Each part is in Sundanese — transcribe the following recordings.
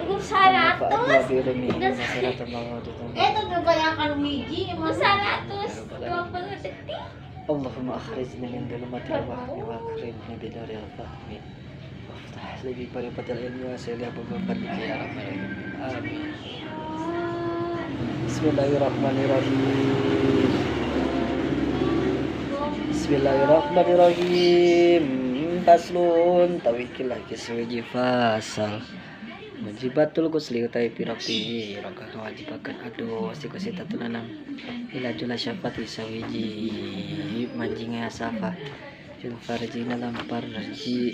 100. Itu kebanyakan biji 120 detik. Allahumma akhrijni min dhulumatil wahmi wa akrimni bi nuril fahmi. Waftah li bi bariqatil ilmi wa sili abwaaba fadlika ya rabbal alamin. Amin. Bismillahirrahmanirrahim. Bismillahirrahmanirrahim. Faslun tawikil lagi suwiji fasal. Wajibatul ghusli utai pira-pira kawajibakeun aduh siku sitatun enam ila jula syafati sawiji manjinga safa jul farjina lampar ji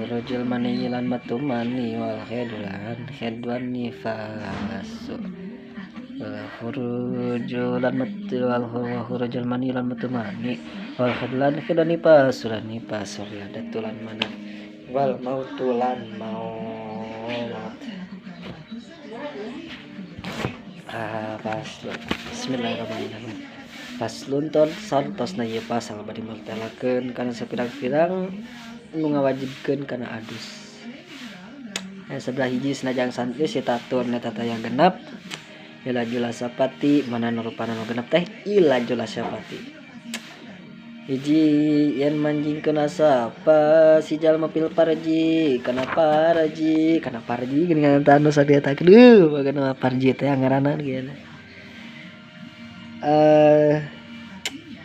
rajul mani lan matu mani wal khedulan khedwan nifasu wal khurujulan matu wal khurujul mani lan matu mani wal khedulan khedwan nifasu lan nifasu datulan mana wal mautulan maut. Faslun. Bismillahirrahmanirrahim. Faslun ton santosna ieu pasal bade martelakeun kana sapirang-pirang nu ngawajibkeun kana adus. Sebelah hiji senajang santri sitatun eta teh yang genep ila jula sapati mana nu rupana nu genep teh ila jula sapati. Hiji yen manjingkeun sapa si jalma pil parji kana parji kana parji geuningan tanu sadia teh aduh bagana parji teh ngaranan kieu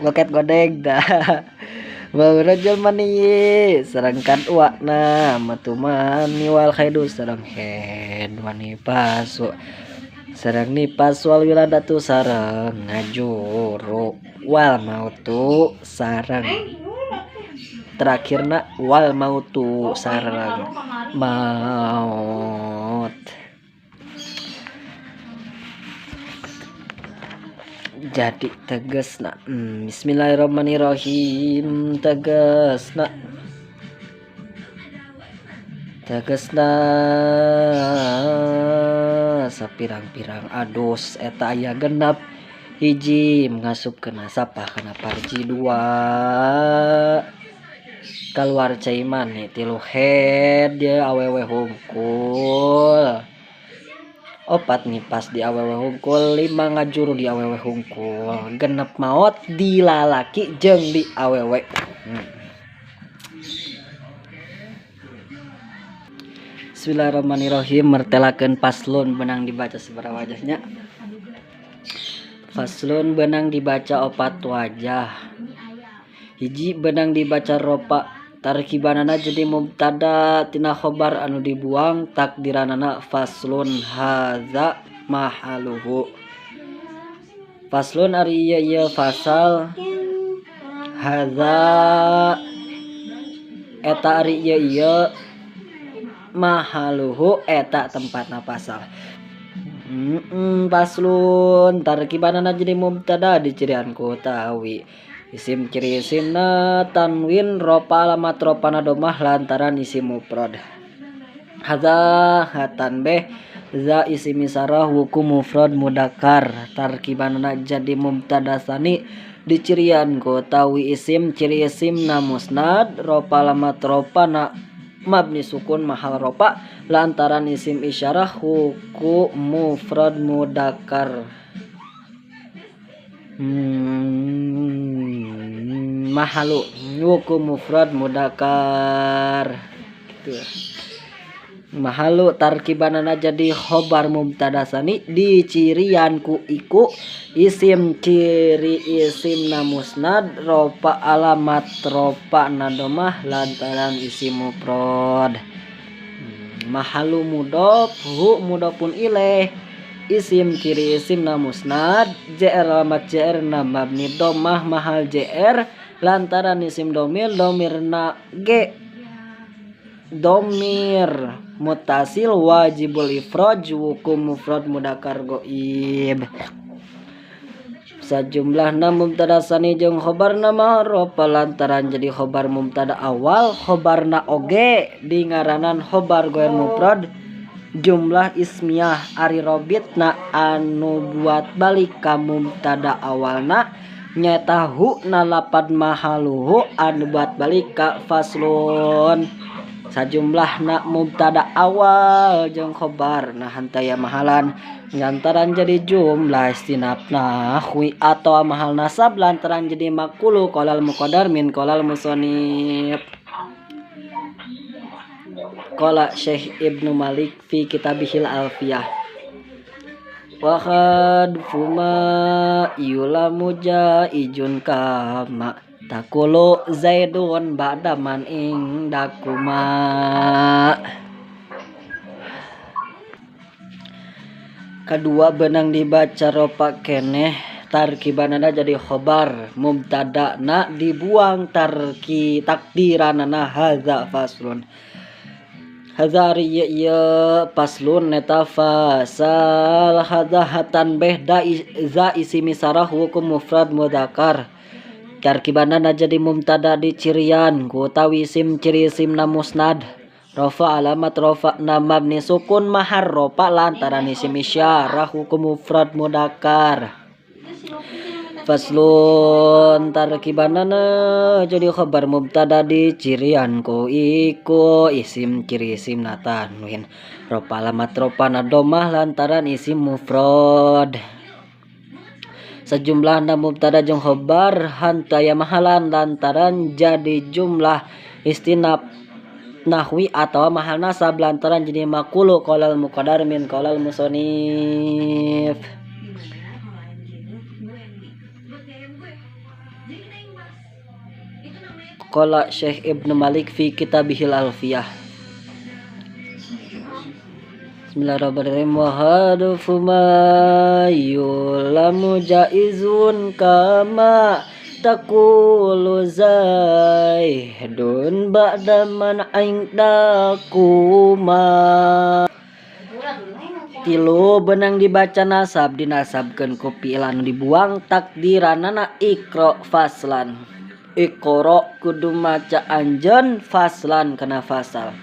loket godeg dah wa rajul mani sareng kan uakna matu mani wal khaidu sareng head mani pasu sareng nipas wal wiladatu sareng ngajuru wal mautu sareng terakhirna wal mautu sareng maut. Jadi tegasna bismillahirrahmanirrahim tegasna tegasna sapirang-pirang adus eta aya genep hiji ngasupkeun sapa kana parji dua kaluar cai mani tilu head dia awewe hungkul opat nipas di awewe hungkul lima ngajuru di awewe hungkul genep maot di lalaki jeung di awewe. Bismillahirrahmanirrahim mertelakeun paslon benang dibaca sabaraha wajahnya. Faslun benang dibaca opat wajah. Hiji benang dibaca ropa tarkibanana jadi mubtada tina khobar anu dibuang takdiranana faslun hadza mahaluhu. Faslun ari ieu ieu fasal hadza eta ari ieu ieu mahaluhu eta tempatna pasal. Faslun tarkibanana jadi mubtada dicirian ku tawi isim ciri isimna tanwin ropa alamat ropana domah lantaran isim mufrad hadza hatan beh za isim isarah wuku mufrad mudakar tarkibanana jadi mubtada sani dicirian ku tawi isim ciri isimna musnad ropa alamat ropana mabni sukun mahal ropa lantaran isim isyarah huku mufrad mudakar mahalu huku mufrad mudakar gitu. Mahalu tarkibanana jadi khobar mubtada sani dicirian ku iku isim ciri isimna musnad ropa alamat ropa nadomah lantaran isim mufrad. Mahalu mudhof hu mudhofun ilaih isim ciri isimna musnad jr alamat jr na mabni domah mahal jr lantaran isim domir domirna g domir mutasil wajibul ifraj wuku mufrad mudakar goib. Sajumlahna mubtada sani jeung khobarna ma'rofa lantaran jadi khobar mubtada awal khobarna oge di ngaranan khobar goer mufrad jumlah ismiyah ari robitna anu buat balik ka mubtada awalna nyaeta hu na lapad mahaluhu anu buat balik ka faslun. Sajumlahna mubtada awal jeung khobar nah henteu aya mahalan lantaran jadi jumlah istinaf nahwi atawa mahal nasab lantaran jadi makulu qalal muqaddar min qalal musannif. Qala Syekh Ibnu Malik fi kitabihil Alfiyah wa khadfu ma yulamu jaijun kama takulu zaidun ba'da man indakuma. Kedua benang dibaca ropa keneh tarkibanana jadi khobar mubtadana dibuang tarki takdiranana hadza faslun. Hadza ya faslun neta fasal hadza hatan beh da za isi misarah hukum mufrad mudzakkar. Tarkibanana jadi mubtada di cirian ku utawi isim ciri isimna musnad. Rafa alamat rafa na mabni sukun mahar ropa lantaran isim isyarah hukum mufrad mudzakkar. Faslun tarkibanana jadi khabar mubtada di cirian ku iku isim ciri isim na tanwin. Ropa alamat ropa na domah lantaran isim mufrad. Sejumlah na mubtada jeung khobar henteu aya mahalan lantaran jadi jumlah istinaf nahwi atawa mahal nasab lantaran jadi makulu qalal muqaddar min qalal musannif. Qala Syekh Ibnu Malik fi kitabihil Alfiyah. Bismillahirrahmanirrahim. Wa hadfu ma yulamu jaizun kama taqulu zaidun ba'da man indakuma. Tilu benang dibaca nasab dinasabkeun ku fi'il anu dibuang takdiranana ikra faslan. Iqra kudu maca anjeun faslan kana fasal.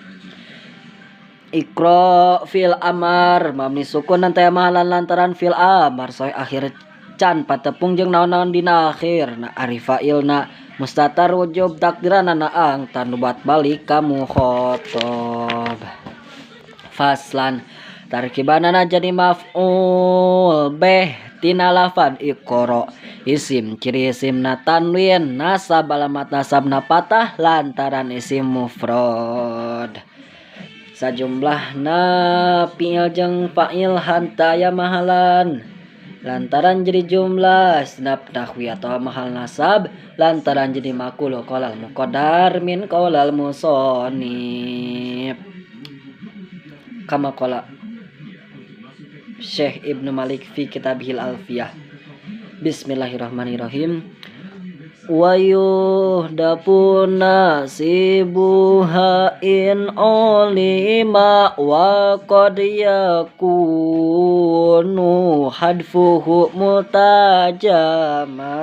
Iqra fil amar mabni sukun nan taya mahalan lantaran fil amar soe akhir can patepung jeung naon-naon dina akhir na ari fa'ilna mustatar wujub takdiranana ang tanubat balik ka mukhatab. Faslan tarkibanana jadi maf'ul bih tina lafad iqra isim ciri isimna tanwin nasab alamat nasabna patah lantaran isim mufrad. Sajumlahna fi'il jeung fa'il henteu aya mahalan lantaran jadi jumlah istinaf nahwi atawa mahal nasab lantaran jadi makulu qalal muqaddar min qalal musannif. Kama qala Syekh Ibnu Malik fi kitabihil Alfiyah. Bismillahirrahmanirrahim. Wa yuhdafu nasibuha in ulima wa qad yakunu hadfuhu mutajama.